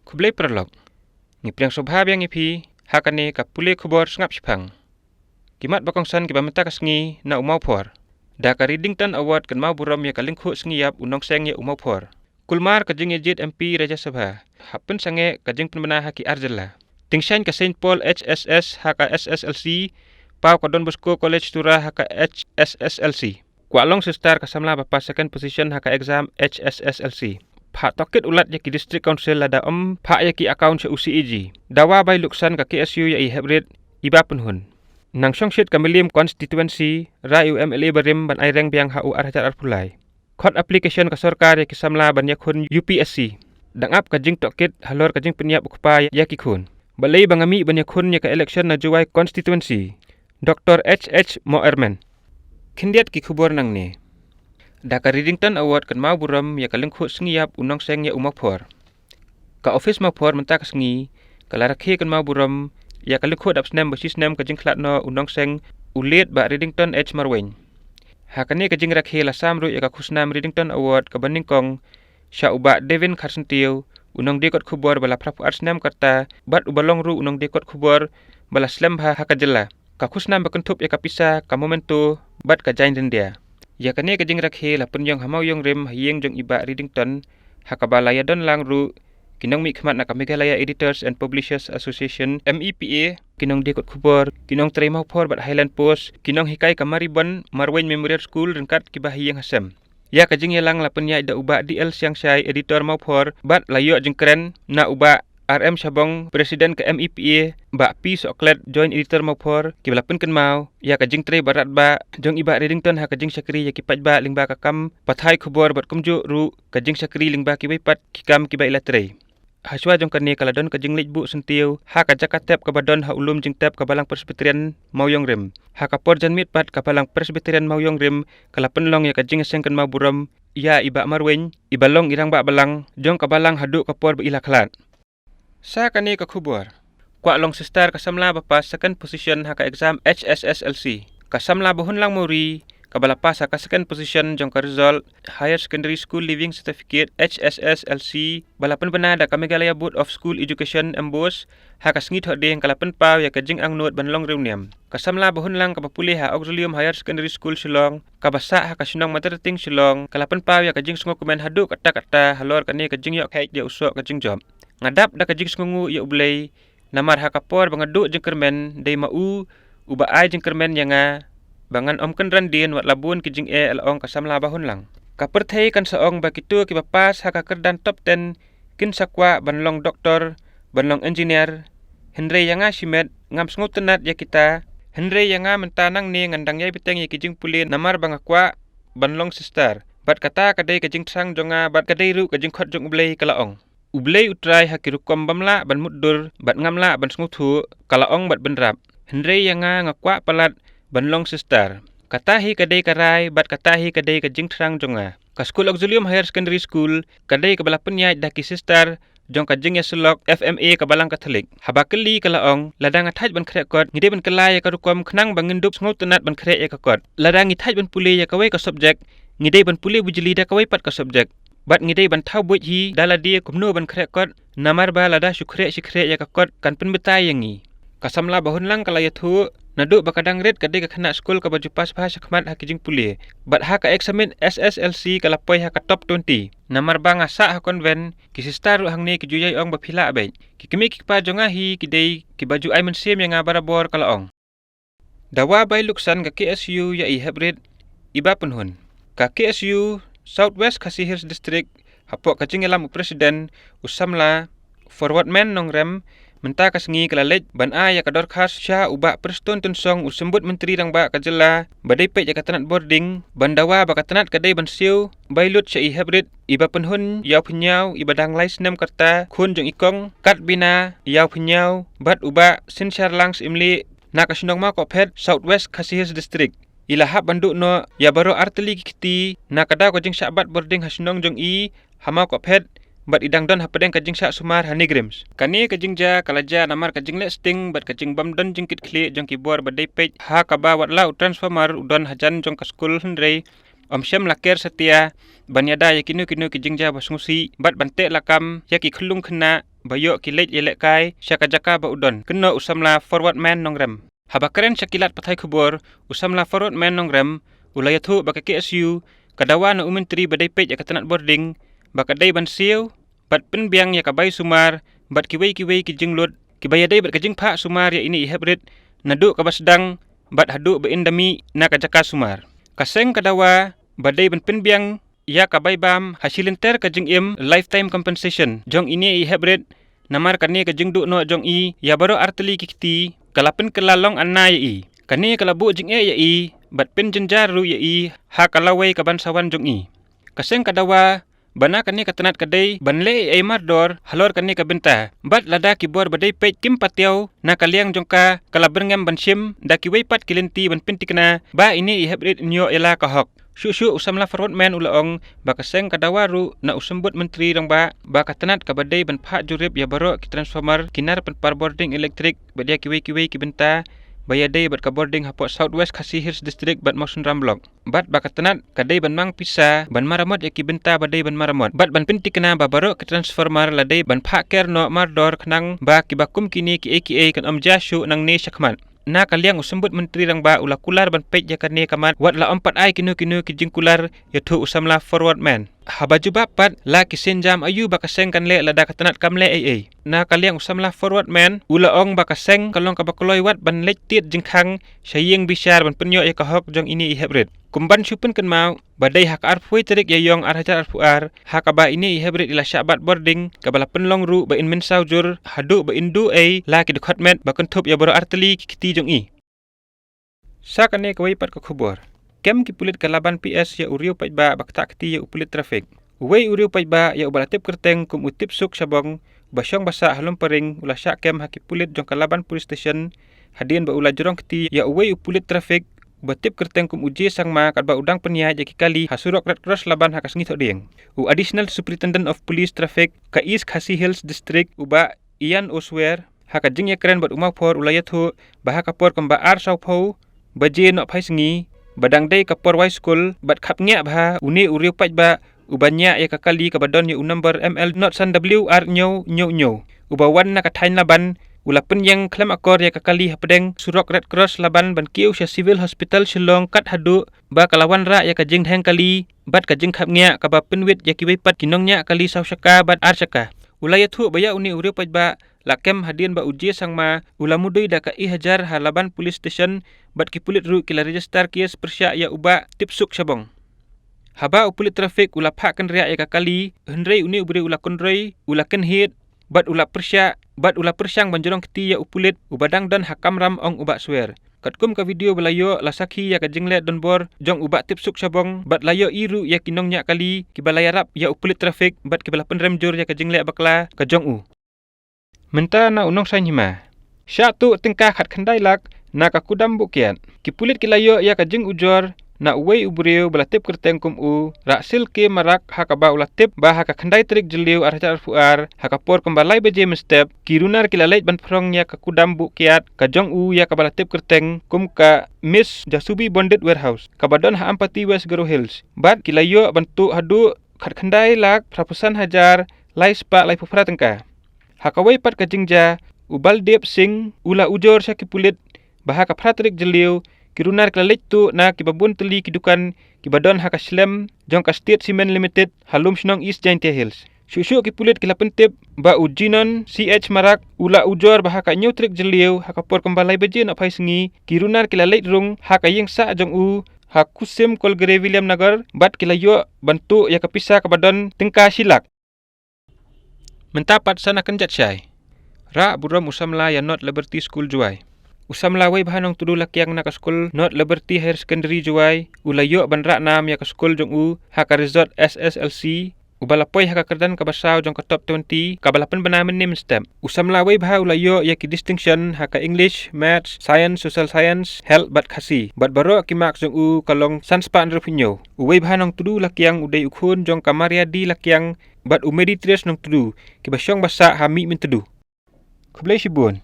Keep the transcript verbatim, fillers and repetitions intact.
Khublei paralok. Ngi pdiang sngewbha biang ïa phi ha kane ka pule khubor sngap shipang. Ki mat ba kongsan kiba mynta ka sngi na u Mawphor. Da ka Readington Award kynmaw burom ïa ka lyngkhuh sngi ïap u nongseng ïa u Mawphor. Kulmar ka jingïajied M P Rajya Sabha, hap pynsangeh ka jingpynbna ha ki ar jylla. Tyngshaiñ ka Saint Paul H S S ha ka S S L C, paw ka Don Bosco College Tura ha ka H S S L C. Kwah long sister ka samla ba pass second position ha ka exam H S S L C. Phah tohkit u Lat ïa ki District Council lada ym phah ïa ki account sha u C A G. Dawa bai luksan ka K S U ïa i heprit iba pynhun. Nang shongshit ka Mylliem constituency, rai u M L A barim ban ai reng biang ha u ar hajar arphew lai. Khot application ka sorkar ïa ki samla ban ïakhun U P S C. Dang ap ka jingtohkit halor ka jingpynïap u kpa ïa ki khun. Balei ba nga mih ban ïakhun ïa ka election na Jowai constituency? Doctor H H Moerman. Khyndiat ki khubor nangne. Da ka Readington Award kynmaw burom ïa ka lyngkhuh sngi ïap u nongseng ïa u Mawphor. Ka office Mawphor mynta ka sngi ka la rakhe kynmaw burom ïa ka lyngkhuh dap snem ba shi snem ka jingkhlad noh u nongseng u late Bah Readington H Marwein. Ha kane ka jingrakhe la sam ruh ïa ka khusnam Readington Award kaba nyngkong sha u Bah Devin Kharsyntiew, u nongdie kot khubor ba la phra phew ar snem ka rta bad uba long ruh u nongdie kot khubor ba la slem bha ha ka jylla. Ka khusnam ba kynthup ïa ka pisa, ka memento bad ka jaiñ ryndia. Ïa kane ka jingrakhe la pynïong ha Mawiong Rim ha ïing jong i Bah Readington, ha kaba la ïadon lang ruh ki nongmihkhmat na ka Meghalaya Editors and Publishers Association, M E P A, ki nongdie kot khubor, ki nongtrei Mawphor bad Highland Post, ki nonghikai ka Maribyrnong Marwein Memorial School ryngkat kiba ha ïing ha sem. Ïa ka jingïalang la pynïaid da u Bah D L Siangshai, editor Mawphor, bad la ïoh jingkren na u Bah R M Shabong, president ka M E P A, Bah P Sohkhlet, joint editor Mawphor, kiba la pynkynmaw ïa ka jingtrei baratbah jong i Bah Readington ha ka jingshakri ïa ki paidbah lyngba ka kam pathai khubor bad kumjuh ruh ka jingshakri lyngba kiwei pat ki kam kiba i la trei. Hashwa jong kane ka la don ka jingleit buh syntiew ha ka jaka tep kaba don ha u lum jingtep ka Balang Presbyterian Mawiong Rim. Ha ka por janmiet pat ka Balang Presbyterian Mawiong Rim ka la pynlong ïa ka jingïaseng kynmaw burom ïa i Bah Marwein, iba long i rangbah balang jong ka balang haduh ka por ba i la khlad. Sa kane ka khubor. Kwah long sister ka samla ba pass second position ha ka exam H S S L C. Ka samla Bahunlang Mawrie, kaba la pass ha ka second position jong ka result Higher Secondary School Leaving Certificate, H S S L C, ba la pynbna da ka Meghalaya Board of School Education, MBOSE, ha ka sngi Thohdieng ka la pynpaw ïa ka jingangnud ban long riewniam. Ka samla Bahunlang kaba pule ha Auxilium Higher Secondary School Shillong, kaba sah ha ka shnong Mawryngkneng Shillong, ka la pynpaw ïa ka jingsngewkmen haduh katta katta halor kane ka jingïoh kheit ïa u soh ka jingjop. Nga dap da ka jingsngewnguh ïa U Blei, namar ha ka por ba nga duh jingkyrmen, dei ma u uba ai jingkyrmen ïa nga ba ngan ym kynran dien wat la bun ki jingeh, la ong ka samla Bahunlang. Ka pyrthei kan sa ong ba kito kiba pass ha ka kyrdan top ten kin sa kwah ban long doktor, ban long engineer, hynrei ïa nga shimet ngam sngewtynnat ïa kita, hynrei ïa nga mynta nangne ngan dang ïai bteng ïa ki jingpule namar ba nga kwah ban long sister. Bad kata ka dei ka jingthrang jong nga bad ka dei ruh ka jingkhot jong U Blei, ka la ong. U Blei u trai ha ki rukom bym lah ban mutdur bad ngam lah ban sngewthuh, ka la ong bad bynrap. Hynrei ïa nga nga kwah palat ban long sister. Kata hi ka dei ka rai bad kata hi ka dei ka jingthrang jong nga. Ka skul Auxilium Higher Secondary School ka dei kaba la pynïaid da ki sister jong ka jingïasyllok F M A ka Balang Katholik. Haba kylli ka la ong, lada nga thait ban khreh kot, ngi dei ban kylla ïa ka rukom khnang ba ngin dup sngewtynnat ban khreh ïa ka kot. Lada ngi thait ban pule ïa kawei ka subject, ngi dei ban pule bujli da kawei pat ka subject. Bad ngi dei ban thaw buit hi da lade kumno ban khreh kot, namar ba lada shu khreh shi khreh ïa ka kot kan pynbatai ïa ngi. Ka samla Bahunlang ka la ïathuh, naduh ba ka dang rit ka dei ka khynnah skul kaba ju pass bha shakhmat ha ki jingpule. Bad ha ka eksamin S S L C ka la poi ha ka top twenty. Namar ba nga sah ha convent, ki sister ruh hangne ki ju ïai ong ba phi lah beit. Ki kmie ki kpa jong nga hi ki dei kiba ju ai mynsiem ïa nga barabor, ka la ong. Dawa bai luksan ka K S U ïa i heprit iba pynhun. Ka K S U South West Khasi Hills District, hapoh ka jingïalam u president, u samla Forwardman Nongrem, mynta ka sngi ka la leit ban ai ïa ka dorkhas sha u Bah Prestone Tynsong, u symbud myntri rangbah ka jylla ba dei peit ïa ka tnat boarding, ban dawa ba ka tnat ka dei ban siew bai lut sha i heprit iba pynhun Ïawphniaw, iba dang lai snem ka rta, khun jong i kong Katbina Ïawphniaw bad u Bah Synshar Lang Syiemlieh, na ka shnong Mawkohphet, South West Khasi Hills District. I la hap ban duh noh ïa baroh artylli ki kti na ka daw ka jingshah bat boarding ha shnong jong i ha Mawkohphet, bad i dang don hapdeng ka jingshah sumar ha NEIGRIHMS. Kane ka jingjia ka la jia namar ka jingleh sting bad ka jingbym don jingkitkhlieh jong ki bor ba dei peit, ha kaba wat la u transformer u don hajan jong ka skul, hynrei ym shym la ker satia ban ïada ïa kino kino ki jingjia ba sngewsih bad ban teh lakam ïa ki khyllung khynnah ba ïoh ki leit ïalehkai sha ka jaka ba u don, kynnoh u samla Forward Man Nongrem. Haba kren sha ki lad pathai khubor, u samla Forward Man Nongrem u la ïathuh ba ka K S U ka dawa na u myntri ba dei peit ïa ka tnat bording ba ka dei ban siew bad pynbiang ïa ka bai sumar bad kiwei kiwei ki jinglut kiba ïadei bad ka jingphah sumar ïa ine i hep rit, naduh kaba sdang bad haduh ba yn da mih na ka jaka sumar. Ka seng ka dawa ba dei ban pynbiang ïa ka bai bam ha shi lynter ka jingim lifetime compensation jong ine i hep rit, namar kane ka jingduh noh jong i ïa baroh artylli ki kti ka la pynkylla long anna ïa i. Kane ka la buh jingeh ïa i bad pynjynjar ruh ïa i ha ka lawei ka ban sa wan jong i. Ka seng ka dawa ba na kane ka tnat ka dei ban leh ei ei mardor halor kane ka bynta, bad lada ki bor ba dei peit kim patiaw na ka liang jong ka, ka la byrngem ban shim da kiwei pat ki lynti ban pynthikna ba ine i hep rit yn ïoh ïa la ka hok. Shuh shuh u samla Forward Man u la ong ba ka seng ka dawa ruh na u symbud myntri rangbah ba ka tnat kaba dei ban phah jurip ïa baroh ki transformer, ki nar pynpar bording elektrik bad ïa kiwei kiwei ki bynta ba ïadei bad ka bording hapoh South West Khasi Hills District bad Mawsynram Block. Bad ba ka tnat ka dei ban mang pisa ban maramot ïa ki bynta ba dei ban maramot bad ban pynthikna ba baroh ki transformer la dei ban phah ker noh mardor khnang ba kiba kum kine kiei kiei kan ym jia shuh nangne shakhmat. Na ka liang u symbud myntri rangbah u la kular ban peit ïa kane ka mat, wat la ym pat ai kino kino ki jingkular ïathuh u samla Forward Man. Haba jubab pat, la ki sienjam aïu ba ka seng kan leh lada ka tnat kam leh ei ei. Na ka liang u samla Forward Man u la ong ba ka seng ka long kaba kloi wat ban leit tied jingkhang sha ïing bishar ban pynïoh ïa ka hok jong ine i hep rit. Kum ban shu pynkynmaw, ba dei ha ka arphew wei tarik Ïaïong ar hajar arphew ar ha kaba ine i hep rit i la shah bat bording kaba la pynlong ruh ba yn mynsaw jur haduh ba yn duh ei la ki dkhot met ba kynthup ïa baroh artylli ki kti jong i. Sa kane kawei pat ka khubor. Kem ki pulit ka Laban P S ïa u riew paidbah ba ktah kti ïa u pulit trafik. Uwei u riew paidbah ïa uba la tip kyrteng kum u Tipsuk Shabong, ba shong ba sah ha Lumparing, u la shah kem ha ki pulit jong ka Laban Police Station hadien ba u la jrong kti ïa uwei u pulit trafik uba tip kyrteng kum u J Sangma katba u dang pynïaid ïa ki kali ha surok Red Cross Laban ha ka sngi Thohdieng. U Additional Superintendent of Police Traffic ka East Khasi Hills District, u Bah Ian Oswer, ha ka jingïakren bad u Mawphor u la ïathuh ba ha ka por kumba ar sawphew baje nohphai sngi, ba dang dei ka por wai skul, bad khapngiah bha une u riew paidbah uba ñiah ïa ka kali kaba don ïa u number M L not san W R ñiew ñiew ñiew, uba wan na ka thaiñ Laban, u la pynïeng khlem akor ïa ka kali hapdeng surok Red Cross Laban ban kiew sha Civil Hospital Shillong, kat haduh ba ka la wanrah ïa ka jingdheng kali bad ka jingkhapngiah kaba pynwit ïa kiwei pat ki nongñiah kali saw shaka bad ar shaka. U la ïathuh ba ïa une u riew paidbah la kem hadien ba u J Sangma u la mudui da ka e-hajar ha Laban Police Station, bad ki pulit ruh ki la register kes pyrshah ïa u Bah Tipsuk Shabong. Haba u pulit trafik u la phah kynriah ïa ka kali, hynrei une u briew u la kynroi, u la kynhied, bad u la pyrshah, bad u la pyrshang ban jrong kti ïa u pulit uba dang don ha kamram, ong u Bah Swer. Katkum ka video ba la ïoh, la sakhi ïa ka jingleh donbor jong u Bah Tipsuk Shabong bad la ïohi ruh ïa ki nongñiah kali kiba la ïarap ïa u pulit trafik bad kiba la pynrem jur ïa ka jingleh bakla ka jong u. Mynta na u nongsaiñ hima. Shah tuh tyngka khatkhyndai lak na ka kudam buh kiad. Ki pulit ki la ïoh ïa ka jingujor na uwei u briew ba la tip kyrteng kum u Rahsil K Marak, ha kaba u la tip ba ha ka khyndai tarik Jylliew ar hajar arphew ar, ha ka por kumba lai baje mynstep, ki runar ki la leit ban phrong ïa ka kudam buh kiad ka jong u ïa kaba la tip kyrteng kum ka Miss Jasubi Bonded Warehouse, kaba don ha Ampati, West Garo Hills. Bad ki la ïoh ban tuh haduh khatkhyndai lak phraphew san hajar lai spah laiphew phra tyngka. Ha kawei pat ka jingjia, u Baldep Singh u la ujor sha ki pulit ba ha ka phra tarik Jylliew, ki runar ki la leit tuh na kiba bun tylli ki dukan kiba don ha ka shlem jong ka State Cement Limited ha Lumshnong, East Jaintia Hills. Shuh shuh ki pulit ki la pyntip ba u Jinon C H Marak u la ujor ba ha ka hynñiew tarik Jylliew, ha ka por kumba lai baje nohphai sngi, ki runar ki la leit rung ha ka ïing sah jong u ha Kusim Kolgare, Williamnagar, bad ki la ïoh ban tuh ïa ka pisa kaba don tyngka shi lak. Mynta pat sa na kynjat shai. Rah burom u samla ïa North Liberty School Jowai. U samla Weibha Nongtudu Lakiang na ka skul North Liberty Higher Secondary Jowai u la ïoh ban rah nam ïa ka skul jong u ha ka result S S L C, uba la poi ha ka kyrdan kaba saw jong ka top twenty kaba la pynbna mynne mynstep. U samla Weibha u la ïoh ïa ki distinction ha ka English, Maths, Science, Social Science, Health bad Khasi. Bad baroh ki marks jong u ka long san spah hynriewphew hynñiew. U Weibha Nongtudu Lakiang u dei u khun jong ka Maria D Lakiang bad u Meditres Nongtudu, kiba shong ba sah ha Mihmyntdu. Khublei shibun.